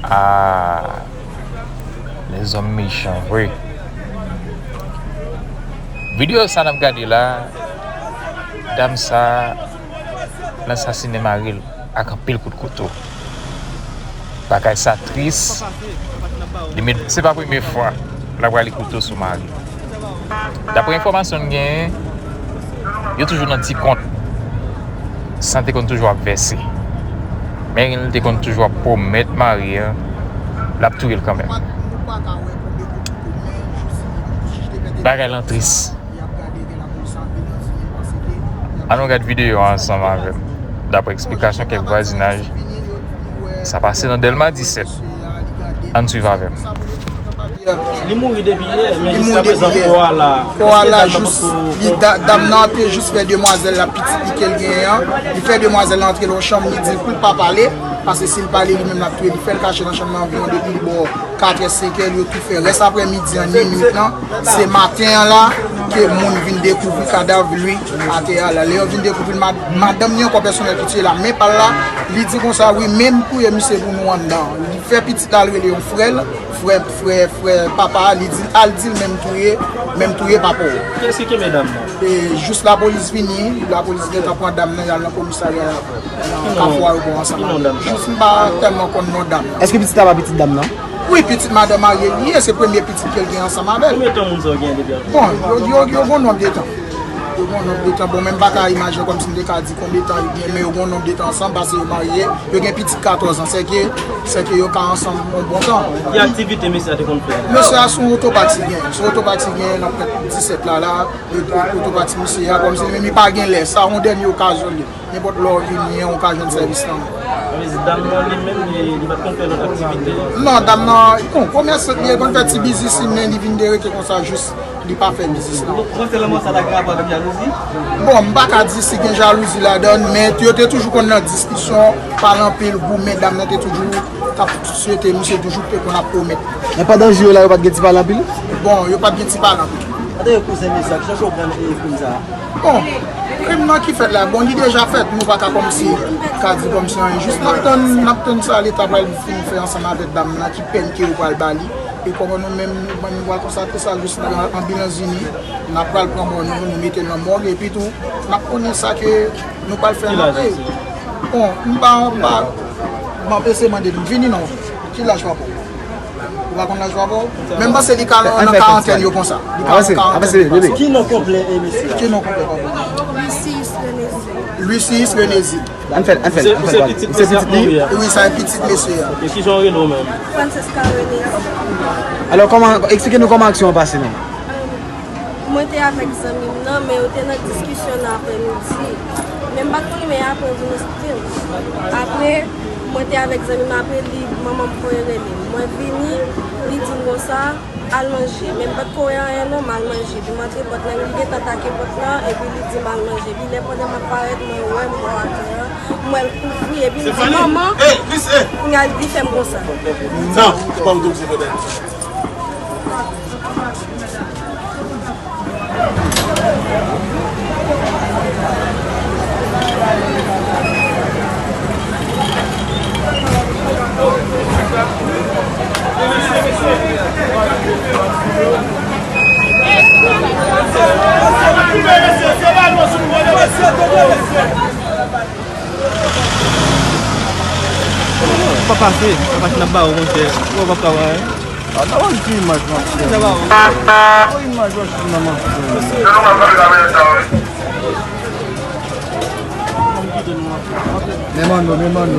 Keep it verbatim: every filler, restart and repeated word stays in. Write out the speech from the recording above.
Ah, lèzòm mechan vre. Videyo sa n ap gade la, dam sa l asasinen mari l ak anpil kout kouto. Bagay sa tris. Li met, se pa premye fwa l ap rale kouto sou mari l. Daprè enfòmasyon n genyen, yo toujou nan ti kont. San te konn toujou ap vèse. Men li te konn toujou ap pwomèt mari an l ap touye l kanmenm. Bagay lan tris. Ann nou gad videyo a ansanm avè m. Daprè eksplikasyon kèk vwazinaj, sa pase nan Dèlma disèt. Ann swiv avè m. Li mouri depi yè, men jiskaprezan kò a la. Kò a la, jis, li, da-, dam nan te jis fè demwazèl la pitit li ke l genyen an. Li fè demwazèl la antre nan yon chanm, li di l pou l pa pale, paske si l pale, li menm l ap touye l. Li fè l kache nan chanm nan anviwon depi bò katrè, senkè, yo tou fè rès aprèmidi an, ni nwit lan. Se maten an la ke moun vin dekouvri kadav li atè a la. Lè yo vin dekouvri l, mad-, madanm li ankò pèsonèl ki tiye la, men pa l la, li di konsa, wi, men m touye misye pou nou anndan. Li fè pitit la, l rele yon frè l, frè, frè, frè papa a, li di, al di l men m touye, men m touye papa w. Kiyès ki kenbe dam nan? E jis lapolis vini, lapolis gentan pran dam nan, y al nan komisarya nan Kafou Ayewopò ansanm avè l. Jis m pa tèlman konn non dam nan. Èske pitit la pa pitit dam nan? Wi, pitit madanm marye li ye, se premye pitit ke l gen ansanm avè l. Konbyen tan moun sa yo genyen depi anviwon? Bon, yo, yo, yo gon nonb de tan. Yo gon nonb de tan. Bon, men m pa ka imajine kòmsi m te ka di konbyen tan yo gen, men yo gon nonb de tan ansanm, paske yo marye, yo gen pitit katòz an, sèke, sèke yo ka ansanm yon bon tan. Ki aktivite mesye a te konn fè? Mesye a se yon otopaksi gen, se otopaksi gen nan pwent disèt la, la, yo, otopaksi misye a, kòmsi li menm li pa gen lè, sa yon dènye okazyon li. Nenpòt lè w vini an, ou ka jwenn sèvis lan. Sa vle di dam nan li menm, li, li pa t konn fè lòt aktivite? Non, dam nan, bon, komèsan li ye, konn fè ti biznis li, men li vin derete konsa jis, li pa fè biznis lan. Ou panse lanmò sa ta gen rapò avèk jalouzi? Bon, m pa ka di si gen jalouzi ladan l, men yo te toujou konn nan diskisyon, pale anpil, goumen, dam nan te toujou t ap swete misye, toujou te konn ap pwomèt. Men pandan jou yo la, yo pa t gen ti pale anpil? Bon, yo pa t gen ti pale anpil. Antanke kouzen mesye a, kijan w konprann, e, krim sa a? Bon, krim nan ki fèt la, bon, li deja fèt, nou pa ka kòmsi, ka di kòmsi anyen. Jis n ap tann, n ap tann sa Leta pral fin fè ansanm avèk dam nan, ki pèn ke yo pral ba li. E kòman nou menm, nou, nou pral konstate sa jis nan anbilans vini, n ap pral pran mò nou, nou mete l nan mòg, epi tou, n ap konnen sa ke nou pral fè nan peyi. Bon, m pa, m pa, m ap eseye mande nou, vini non. Ki laj papa w? Ou pa konn laj papa w? Men m panse li ka nan, nan karantèn yo konsa. Li ka nan karantèn yo konsa. Ki non konplè, e, mesye a? Ki non konplè papa w? Lucius Renézil. Lucius Renézil. Ann fè l, ann fè l, ann fè l pale. Ou se pitit li? Wi, sa e pitit mesye a. E kijan w rele w menm? Francesca Renézil. Alò, kòman, eksplike nou kòman aksyon an pase non? Mwen te avèk zanmi m nan, men yo te nan diskisyon nan aprèmidi. Men m pa t konn, men apre vin eksplike m. Apre, mwen te avèk zanmi m, apre li, manman m voye rele m. Mwen vini, li di m konsa, al manje. Men m pa t ko wè anyen non, m al manje. Epi m antre pòt lan, li gentan take pòt lan, epi li di m al manje. Epi lè pandan m ap parèt, mwen wè m bò atè an, m wè l kouvri, epi m di, manman, kounye a l di fè m konsa. Non, se pa ou ki di fè. Pa pase, pa pase nan ba ou, monchè. Ou pa ka wè. Ah, nan wè ki imaj, monchè. Ki imaj, wè, nan, monchè. Men manno, men manno.